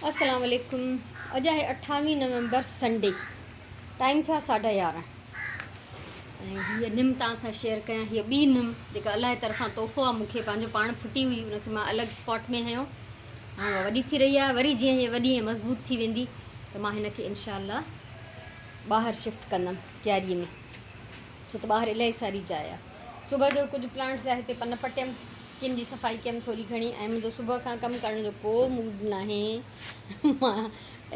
السلام عليڪم اڄ آهي اٺاويهه نومبر سنڊي ٽائيم ٿيو آهي ساڍا يارهن ۽ هيء نم توهان سان شيئر ڪيان هيء ٻي نم جيڪا الله جي طرفان تحفو آهي مون کي پنهنجو پاڻ ڦٽي هئي ان کي مان الڳ پاٽ ۾ هنيو هاڻي اها وڏي ٿي رهي آهي وري جيئن هيء وڏي ۽ مضبوط ٿي ويندي ته مان هن کي انشاء الله ٻاهر شفٽ ڪندم ڪياري ۾ ڇو ته ٻاهر الاهي ساري جاء آهي. صبح جو ڪجهه پلانٽس جا هتي پن پٽيم، ڪن جي صفائي ڪيم ٿوري گهڻي ۽ منهنجو صبح کان ڪم ڪرڻ جو ڪو موڊ ناهي. مان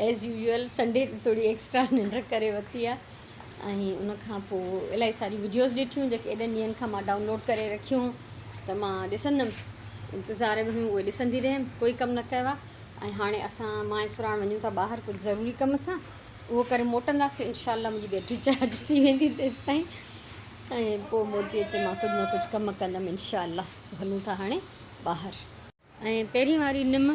ايز يوزوئل سنڊي تي ٿوري ايڪسٽرا ننڊ ڪري ورتي آهي ۽ ان کان پوء الاهي ساري وڊيوز ڏٺيون جيڪي ايڏن ڏينهن کان مان ڊائونلوڊ ڪري رکيون ته مان ڏسندم انتظار ۾ هيون اهي ڏسندي رهيم ڪوئي ڪم نه ڪيو آهي ۽ هاڻي اسان مان ۽ سراڻ وڃون ٿا ٻاهر ڪجهه ضروري ڪم سان اهو ڪري موٽنداسين انشاء الله منهنجي بيٽري چارج ٿي ويندي تيستائين ۽ پوء موٽي اچي مان ڪجهه نه ڪجهه ڪم ڪندم انشاء الله سو هلون ٿا هاڻي ٻاهر. ۽ پهرين واري نم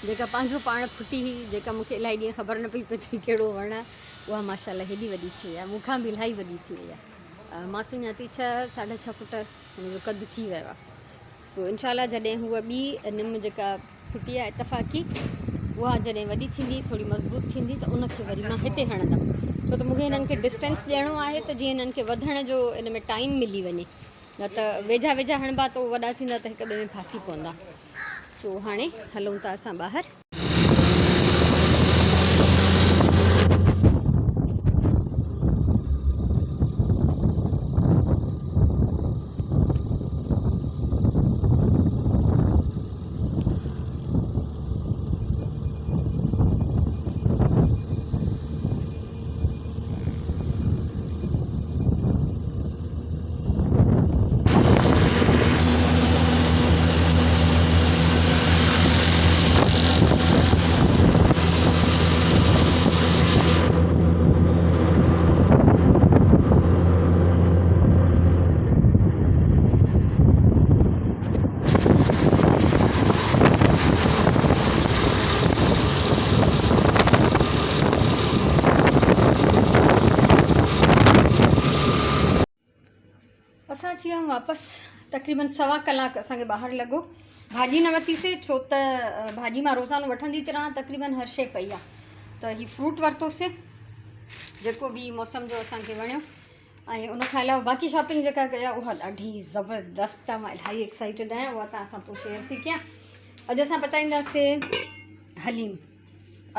جيڪا پنهنجو پاڻ ڦٽي هئي جيڪا مونکي الاهي ڏينهن خبر نه پئي پئي ته ڪهڙو وڻ آهي اها ماشاء الله هيڏي وڏي ٿي وئي آهي مون کان به الاهي وڏي ٿي وئي آهي مان سمجهان ٿي ڇهه ساڍا ڇهه فٽ هن جو قد ٿي ويو آهي سو انشاء الله جڏهن هوء ٻي نم جيڪا ڦٽي آهي اتفاقي اها جڏهن وڏي ٿيندي ٿوري مضبوط ٿيندي ته ان کي وري مان هتي هڻندم ڇو ته مونکي هنن کي ڊسٽنس ڏيڻو آهي ته جيئن هنن کي وڌڻ جو ان ۾ ٽائيم ملي وڃي نه ته ويجها ويجها هڻبا ته وڏا ٿيندا ته هڪ ٻئي ۾ ڦاسي پوندا سو هاڻي هلون ٿا اسان ٻاهر. اسان اچي ويا واپس تقريبن سوا ڪلاڪ اسان کي ٻاهر لڳو ڀاڄي نه ورتي سي ڇو ته ڀاڄي مان روزانو وٺندي ٿي رهان تقريبن هر شي پئي آ ته هي فروٽ ورتو سي جيڪو به موسم جو اسان کي وڻيو ۽ ان کان علاوه باقي شاپنگ جيڪا ڪئي آهي اها ڏاڍي زبردست آهي مان الاهي ايڪسائيٽيڊ آهيان اها توهان سان پوء شيئر ٿي ڪيان اڄ اسان پچائينداسين حليم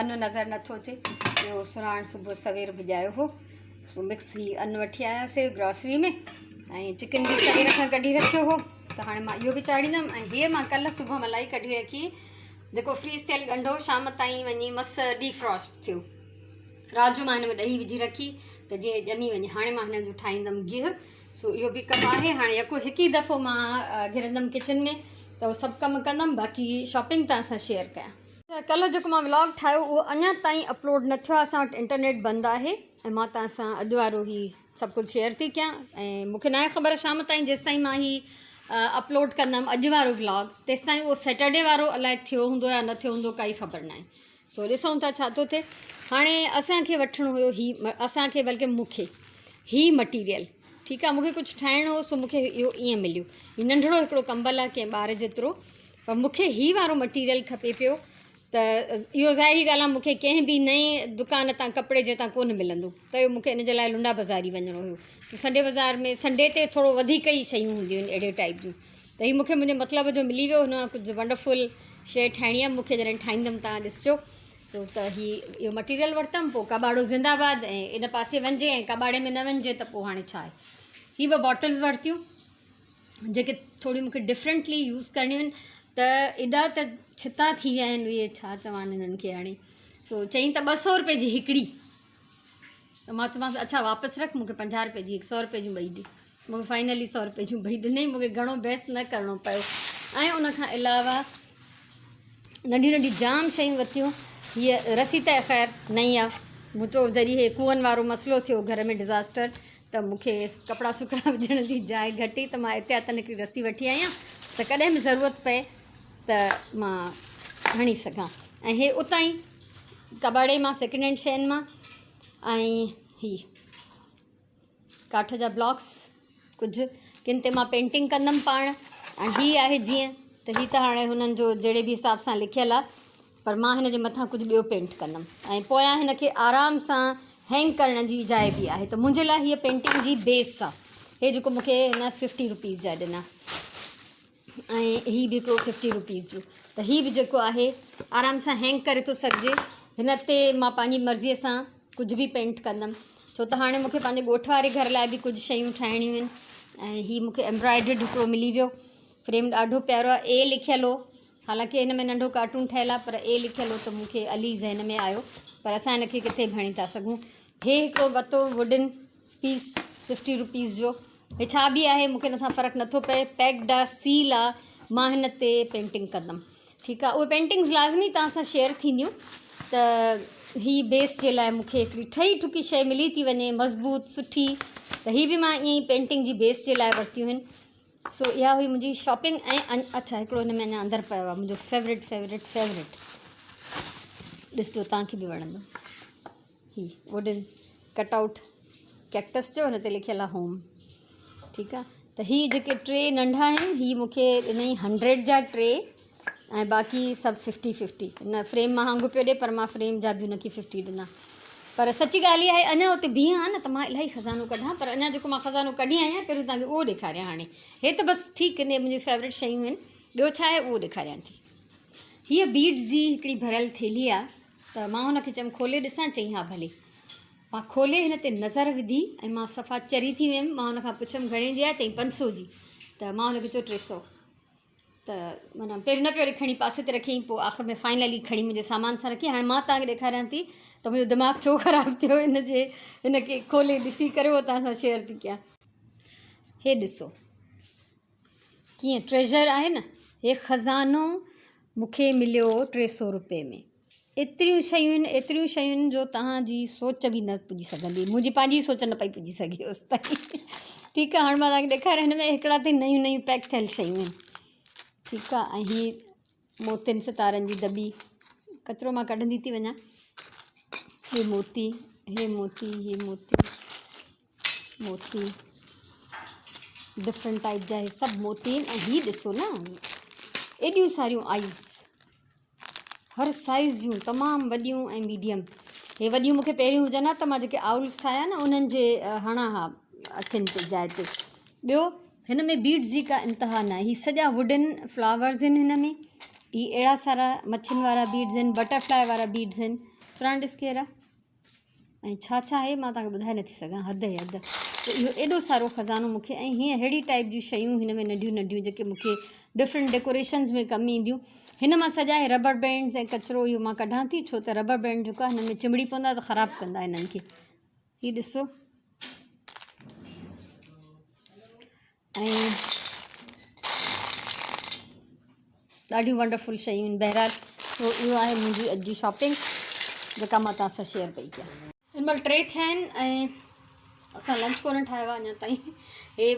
ان نظر نٿو اچي اهو سراڻ صبح سوير ڀڄايو هو سو مڪس هي ان وٺي آياسي گراسري ۾ ۽ چڪن به سوير کان ڪڍي رکيو هو ته هاڻي مان اهو به چاڙهيندم ۽ هيء مان ڪلهه صبح ملائي ڪڍي رکي جيڪو فريز ٿيل ڳنڍو شام تائين وڃي مس ڊي فراسٽ ٿيو رات جو مان هن ۾ ڏهي وجهي رکي ته جيئن ڄمي وڃي هاڻي مان هن جو ٺاهيندم گيهه سو اهو به ڪم آهي هاڻي يڪو هڪ ئي دفعو مان گهرندم ڪچن ۾ ته اهو سڀ ڪم ڪندم باقي شاپنگ توهان سان شيئر ڪيان. ڪلهه جيڪو مان ولاگ ٺاهيو اهو اڃا تائين اپلوڊ نه ٿيو آهي اسان وٽ انٽرنيٽ بند آهي ۽ مان توهان سان اڄ وارو هي سڀ ڪجهه شيئر ٿي ڪيان ۽ مون کي ناهي خبر شام تائين جيستائين مان هي اپلوڊ ڪندم اڄ وارو ولاگ تيستائين اهو سيٽرڊي وارو الائي ٿيو هوندو يا نه ٿيو هوندو ڪائي خبر ناهي سو ڏسون ٿا ڇا ٿو ٿئي. هاڻي اسان کي وٺڻو هيو هي اسان کي بلڪه مون کي هي مٽيريل ٺيڪ آ مون کي ڪجهه ٺاهڻو هو سو مون کي اهو ائين مليو هي ننڍڙو هڪڙو ڪمبل آ ڪنهن ٻار جيترو پر مون کي هي وارو مٽيريل کپي پيو ته اهو ظاهري ڳالهه آ مون کي ڪنهن به نئين دڪان تان ڪپڙي جي تان ڪونه ملندو ته اهو مون کي ان جي لاء لنڊا بازار ئي وڃڻو هيو سنڊي بازار ۾ سنڊي تي ٿورو وڌيڪ ئي شيون هونديون آهن اهڙي ٽائيپ جون ته هي مون کي منهنجي مطلب جو ملي ويو هن مان ڪجهه ونڊرفل شيء ٺاهڻي آهي مون کي جڏهن ٺاهيندم توهان ڏسجو سو ته هي اهو مٽيريل ورتم پوء ڪٻاڙو زنده آباد ۽ ان پاسي وڃجي ۽ ڪٻاڙي ۾ نه وڃجي ته پوء هاڻي ڇا آهي هي ٻه باٽلز ورتيون جيڪي ٿوريون مون کي ڊفرنٽلي يوز ڪرڻيون آهن ته ايڏا ته ڇتا ٿي ويا آهن اهي ڇا چوان هنن کي هاڻي سو چئين ته ٻه سؤ روپئي جي هڪڙي ته مان چيومانس اڇا واپس رک مون کي پنجاهه روپئي جي هڪ سؤ روپئي جون ٻئي ڏي مون کي فائنلي سؤ روپئي جون ٻئي ڏنئي مون کي گهڻو بحث نه ڪرڻو پيو ۽ ان کان علاوه ننڍيون ننڍيون جام شيون ورتيون هيء رسي ته خير نئين آ مون چيو جڏهن هي ڪوئن وارو مسئلو ٿيو گهر ۾ ڊزاسٽر ته مون کي ڪپڙا سڪڙا وجهڻ جي جاء گهٽ هئي ته مان احتياطن هڪڙي رسي وٺي آئي آهيان ته ڪڏهن به ضرورت پئي ته مان هڻي سگهان ۽ هي اتان ئي ڪٻاڙي مان سيڪنڊ هينڊ شين مان ۽ هي ڪاٺ جا بلاڪس ڪجهه ڪن تي مان پينٽنگ ڪندم پاڻ ۽ هي آهي جيئن ته هي ته هاڻي هنن جو جهڙي به حساب سان لکيل آهي. پر مان هن جي مٿان ڪجهه ٻيو پينٽ ڪندم ۽ پويان هن کي آرام سان هينگ ڪرڻ جي جاء به آهي ته منهنجي لاء هيء پينٽنگ جي بيس آ هي جيڪو مون کي هن ففٽي روپيز جا ڏنا ۽ هي به هڪڙو ففٽي روپيز جو ته هي به جيڪو آهي آرام سان هينگ ڪري ٿو سگهجي هن تي مان پنهنجي مرضيء سان ڪجهه به پينٽ ڪندم ڇو ته هاڻي مون کي پنهنجي ڳوٺ واري گهر لاء به ڪجهه شيون ٺاهڻيون آهن ۽ هي مون کي ايمبرائڊرڊ هڪڙو ملي ويو فريم ڏاڍو پيارو آهي اي لکيل هو حالانڪه هن ۾ ننڍو ڪارٽون ٺهيل آهي پر اي لکيل هو ته مون کي علي ذهن ۾ آيو پر اسان هن کي ڪٿي به هڻي ٿا سگهون. هي هڪڙو وتو ووڊن پيس ففٽي روپيز جو هي ڇا به آهي مون کي هن سان فرق نٿو پئي پيڪڊ آ سيل آ مان هن تي پينٽنگ ڪندم ٺيڪ آ اهي پينٽنگز لازمي توهان سان شيئر ٿينديون ته هي بيس جي لاء مون کي هڪڙي ٺهي ٺڪي شيء ملي ٿي وڃي مضبوط سٺي ته هي به مان ائين ئي پينٽنگ جي بيس جي لاء ورتيون آهن سو اها هئي منهنجي شاپنگ ۽ اڇا هڪڙو هن ۾ اڃا اندر پيو آهي منهنجو فيورٽ فيورٽ فيورٽ ڏسجو توهان کي به وڻندو هي ووڊن ڪٽ آئوٽ ڪيڪٽس جو هن تي لکيل آهي هوم ٺيڪ آهي ته هي جيڪي ٽي ننڍا آهن هي مونکي ڏنئي هنڊريڊ جا ٽي ۽ باقي سڀ ففٽي ففٽي نه فريم مهانگو پيو ڏي پر مان فريم جا به هن کي ففٽي ڏنا پر سچي ڳالهه اها آهي اڃا اتي بيهان ها نه ته مان الاهي خزانو ڪڍان پر اڃا جيڪو مان خزانو ڪڍي آئي آهيان پهريون توهان کي اهو ڏيکاريان هاڻي هي ته بس ٺيڪ آهن منهنجي فيورٽ شيون آهن ٻيو ڇا آهي اهو ڏيکاريان ٿي هيء بيڊز جي هڪڙي ڀريل ٿيلهي آهي ته مان هن کي چيم کولي ڏسان چئي ها ڀلي مان کولي هن تي نظر وڌي ۽ مان صفا چري ٿي ويم مان هن کان پڇيم گهڻي جي آهي چئي 500 جي ته مان هن کي چيو 300 ته معنيٰ پهريون نه پيو وري کڻي پاسي تي رکيائين پوء آخر ۾ فائنلي کڻي منهنجي سامان سان رکي هاڻي مان توهان کي ڏيکاريان ٿي ته منهنجو دماغ ڇو خراب ٿيو هن جي هن کي کولي ڏسي ڪري اهو توهان سان شيئر ٿي ڪيان هي ڏسو ڪيئن ٽريجر آهي نه هي خزانو مونکي مليو 300 روپئي ۾ ايتريون شيون آهن ايتريون شيون آهن جو توهان جي سوچ به نه پڄي سگهندي منهنجي پنهنجي سوچ نه پئي پڄي سگهي اوس تائين ٺيڪ آهي هاڻي مان توهان کي ڏيکاريان هن ۾ هڪڙا ته نيون نيون پيڪ ٿيل شيون آهن ٺيڪ آهي ۽ هي موتين ستارن جي دٻي ڪچرو مان ڪڍندي ٿي وڃان هي موتي هي موتي هي موتي موتي ڊفرنٽ ٽائپ جا هي سڀ موتي آهن ۽ هي ڏسو نه ايڏيون ساريون آئيز هر سائيز جون تمام وڏيون ۽ ميڊيم هي وڏيون مونکي پهريون هجن ها ته مان جيڪي آئولس ٺاهيا نه انهن جي هڻان ها اکين تي جاء تي ٻيو هن ۾ بيڊز جي ڪا انتها نه هي سڄا ووڊن فلاورز آهن هن ۾ هي اهڙا سارا مڇين وارا بيڊز آهن بٽرفلاء وارا بيڊز آهن سراڻ ڏس ڪهڙا ۽ ڇا ڇا آهي مان توهان کي ٻڌائي نٿي سگهان حد ئي حد ته اهو ايڏو سارو خزانو مون کي ۽ هيئن ههڙي ٽائپ جون شيون هن ۾ ننڍيون ننڍيون جيڪي مون کي ڊفرنٽ ڊيڪوريشنز ۾ ڪم اينديون هن مان سڄا هي ربر بينڊز ۽ ڪچرو اهو مان ڪڍان ٿي ڇو ته ربر بينڊ جيڪو آهي هن ۾ چنبڙي پوندا ته خراب ڪندا هنن کي هي ڏسو ۽ ڏاڍيون ونڊرفل شيون آهن بهرحال سو اهو آهي منهنجي اڄ جي شاپنگ جيڪا مان توهان سان شيئر پئي ڪيان هن مهل ٽي ٿيا آهن ۽ اسان لنچ ڪونه ٺاهيو آهي اڃا تائين هي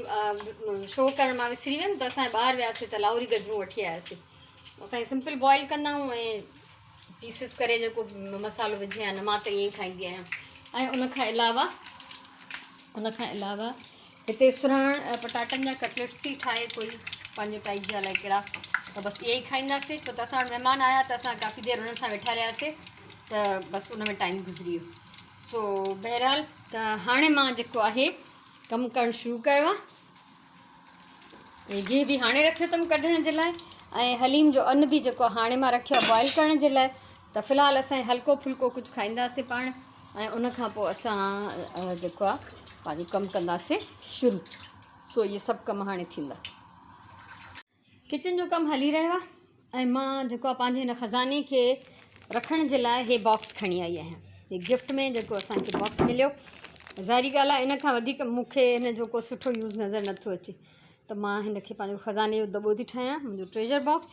شو ڪرڻ مان وسري ويم ته اسان ٻاهر وياسي ته لاهوري گجرون وٺي آياسي اسان سمپل بوائل ڪندا آهيون ۽ پيسز ڪري جيڪو مصالحو وجهي يا نه مان ته ائين ئي کائيندي آهيان ۽ ان کان علاوه ان کان علاوه هتي سرهاڻ پٽاٽن جا ڪٽليٽس ٿي ٺاهي ڪوئي پنهنجي ٽائپ جا الائي ڪهڙا ته بس اهي ئي کائينداسي ڇو ته اسان وٽ مهمان آيا ته اسان ڪافي دير انهن سان ويٺا رهياسي ته بس ان ۾ ٽائيم گذري ويو سو بهرحال ته هاڻي مان جيڪو آهي ڪم ڪرڻ شروع ڪيو آهي ۽ گيهه به هاڻي رکيو اٿم ڪڍڻ جي لاء ۽ حليم جو ان به جيڪو هاڻي مان رکيو آهي بوائل ڪرڻ جي لاء ته في الحال اسان هلڪو ڦلڪو ڪجهه کائينداسين پاڻ ۽ ان کان پوء اسان جيڪو آهي پنهنجو ڪم ڪنداسين شروع سو اهي سڀ ڪم هاڻي ٿيندا ڪچن جو ڪم هلي رهيو آهي ۽ مان جيڪو آهي پنهنجي هن خزاني کي رکڻ جي لاء هي باڪس کڻي آئي آهيان هي گفٽ ۾ جيڪو اسانکي باڪس مليو ظاهري ڳالهه آهي ان کان وڌيڪ مون کي هن جو ڪو سٺو يوز نظر نٿو اچي ته مان هن کي پنهنجو خزاني جو دٻو ٿي ٺاهيان منهنجو ٽريجر باڪس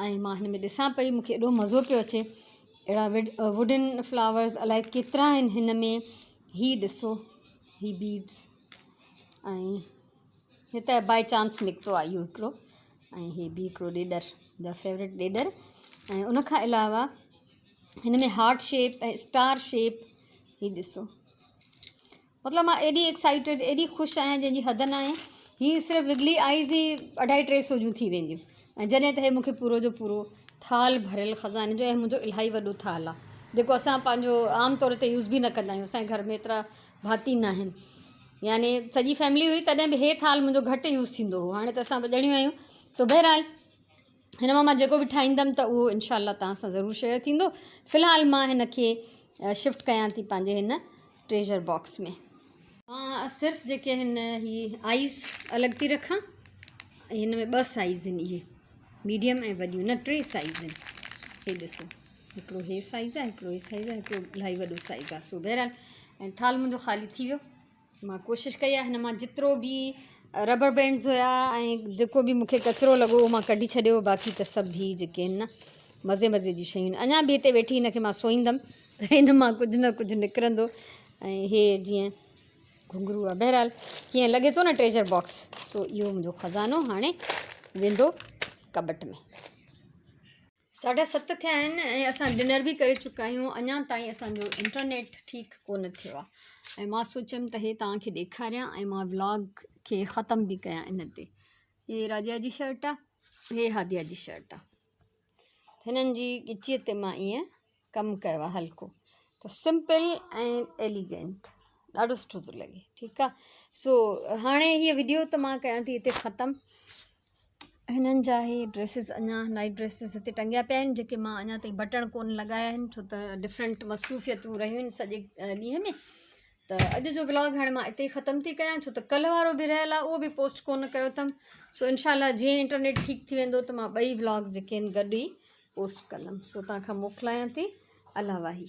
۽ مان هن ۾ ڏسان پئي مون کي ايڏو مزو پيو اچي اهڙا ووڊن فلاورز الائي ڪيترا آهن هن ۾ هي ڏسو هي بيڊس ۽ هي ته بائي چانس نڪتو آهي اهو هڪڙو ۽ هي به هڪڙو ڏيڏر منهنجا فيورٽ ڏيڏر ۽ ان کان علاوه هن ۾ هارٽ شيپ ۽ اسٽار شيپ هي ڏسو مطلب مان ايڏي ايڪسائيٽيڊ ايڏي خوش آهيان جنهن جي حد نه آهي هي صرف وگلي آئيز ئي اڍائي ٽي سو جون ٿي وينديون ۽ جڏهن ته هي مونکي پورو جو پورو ٿالهه ڀريل خزاني جو ۽ منهنجو الاهي وڏو ٿالهه آهي جيڪو اسان پنهنجو عام طور تي يوز به نه ڪندا آهيون اسانجي گهر ۾ ايترا ڀاتي نه آهن يعني سڄي فيملي هئي تڏهن به هي ٿالهه منهنجو گهٽ يوز ٿيندو هو هاڻي ته اسان ٻه ڄڻيون آهيون سو بهرحال هن مان مان جيڪو به ٺاهيندم ته اهو انشاء الله توهان سان ضرور شيئر ٿيندو في الحال مان هن کي شفٽ ڪيان ٿي پنهنجي هن ٽريجر باڪس ۾. مان صرف جيڪي هن هي آئيز الڳ ٿي رکان ۽ هن ۾ ٻه سائيز آهن اهي ميڊيم ۽ وڏيون نه ٽي سائيز آهن هي ڏسو هڪڙو هي سائيز آهي هڪڙو هي سائيز آهي هڪڙو الاهي وڏو سائيز آهي سو بهرحال ۽ ٿال منهنجو خالي ٿي ويو مان ڪوشش ڪئي آهي هن مان جيترو به ربر بينڊز هيا ۽ جيڪو به مونکي ڪچرو لڳو اهو مان ڪڍي ڇڏيو باقي ته سڀ هي جيڪي آهن نه مزي مزي جون شيون آهن اڃا به هتي ويٺي هن کي مان سوئيندم ته هن مان ڪجهه نه ڪجهه نڪرندو ۽ هي جيئن گهنگرو آهي بهرحال ڪيئن لڳي ٿو نه ٽريجر باڪس سو اهو منهنجو خزانو هاڻي ويندو ڪٻٽ ۾. 7:30 ٿيا آهن ۽ اسان ڊنر به ڪري چڪا آهيون اڃا تائين اسانجو انٽرنيٽ ٺيڪ ڪونه ٿيو آهي ۽ مان سوچيم ته هي توهان کي ڏيکاريان ۽ مان ولاگ کي ختم به ڪيان ان تي هي راجيا جي شرٽ آهي هي هاديا جي شرٽ آهي هنن جي ڳچيء تي مان ائين ڪم ڪيو آهي هلڪو ته سمپل ۽ ايليگينٽ ڏاڍو سٺو ٿو لڳي ٺيڪ آهي سو هاڻي هيء وڊيو ته مان ڪيان ٿي هتي ختم هنن جا هي ڊريسز اڃا نائٽ ڊريسز هتي ٽنگيا پيا آهن جيڪي مان اڃا تائين بٽڻ ڪونه لڳايا آهن ڇو ته ڊفرنٽ مصروفيتون رهيون آهن سڄي ڏينهن ۾ ته اڄ جو ولاگ هاڻي مان اتي ئي ختم ٿي ڪيان ڇو ته ڪلهه وارو به رهيل آهي اهو به پوسٽ ڪونه ڪيو اٿم سو انشاء الله جيئن انٽرنيٽ ٺيڪ ٿي ويندو ته مان ٻئي ولاگز جيڪي آهن گڏ ئي پوسٽ ڪندم سو توهان کان موڪلايان ٿي الله واهي.